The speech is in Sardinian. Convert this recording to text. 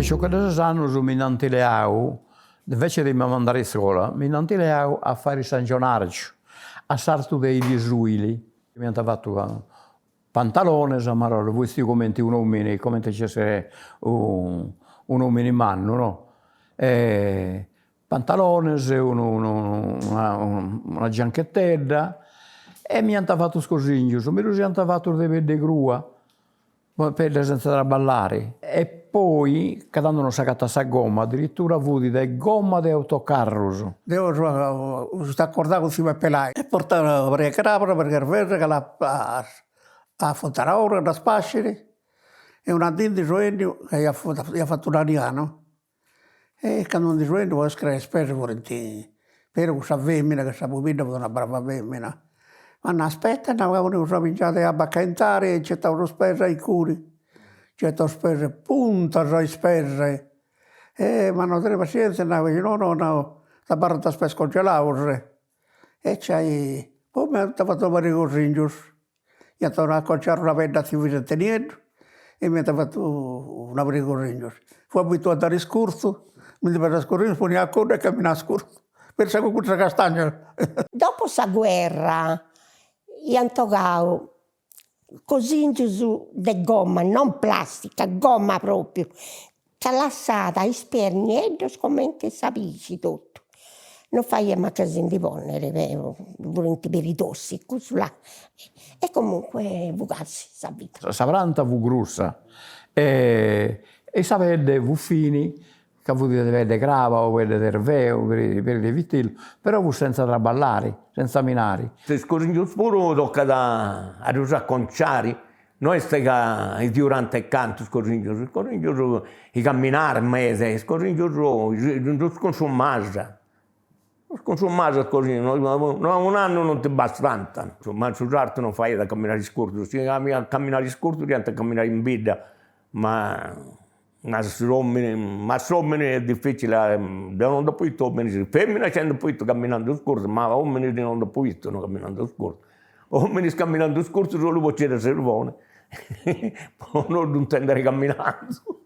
piciocheddu de ses annus mi nd'ant leau, invece de mi mandai a iscola, mi nd'ant leau a fai s'angionargiu a sartu de Idisuili. M'iant fatu pantalones, amarolla, fui 'estiu cumenti un'omini, cumenti nc'est un'omini mannu no, e pantalones, unu una una gianchetedda e m'iant fatu is cosingius, mi ddus iant fatus de pedde crua, pedde senza traballari e poi ca tando non s'agatat sa gomma, addirittura fut de gomma de autocarrus. Deu seu acordau cun tziu Peppe Lai. E portau una pariga 'e crabas, una pariga 'e arveges, calà a Funtanaora a ddas pasciri e una dì ndi seu 'enniu ca ia ia fatu una nia no E candu ndi seu 'enniu po crei is peis furint, però cussa femina, ca sa pobidda fut una brava femina, m'at nau, aspetta, nau, ca poneus una pingiada 'e abba a caentari e nci 'etaus is peis a inguni, nci 'etaus is peis, puntas a is peis, e m'at nau tenni passienzia, nau, chi no no, nau, t'abarrant is peis congelaus, e nc'ai, poi m'iant fatu una pariga 'e cosingius Iant donau a acconciare una pedde a tziu Vicente Nieddu e m'iant fatu una pariga 'e cosingius. Fua abituau a andare iscurzu, mi ndi pesà is cosingius, ponia a coddu e camminà iscurzu. Pensa cun cussa castagna. Dopo sa guerra iant 'ogau cosingius de gomma, non plastica, gomma propriu, ca lassat is peis nieddos comente sa pixi totu, non faiat mancu a si ndi ponnere, furint peri tossicus là, e comunque fut gasi sa vida. Sa pranta fut grussa e sa pedde fut fini, ca fut de pedde craba o pedde de erveu o pedde de vitellu, però fut senza traballari, senza minari. Is cosingius puru tocat a ddus aconciari No est ca durant e cantu is cosingius, is cosingius i camminare meda, is cosingius ddus consumas, ddus consumas is cosingius, un'annu non ti bastant, ma in su sartu non faiat a camminai iscurzus, si a camminai iscurzus iant a camminai in bidda, ma ma s'omini ma s'omini est dificili a, deu non nd'apu bistu ominis, feminas nci nd'apu bistu camminandu iscurzus, ma ominis non nd'apu bistu no camminandu iscurzus Ominis camminandu iscurzus solu po bociri a sirboni, po no ddu intendiri camminandu.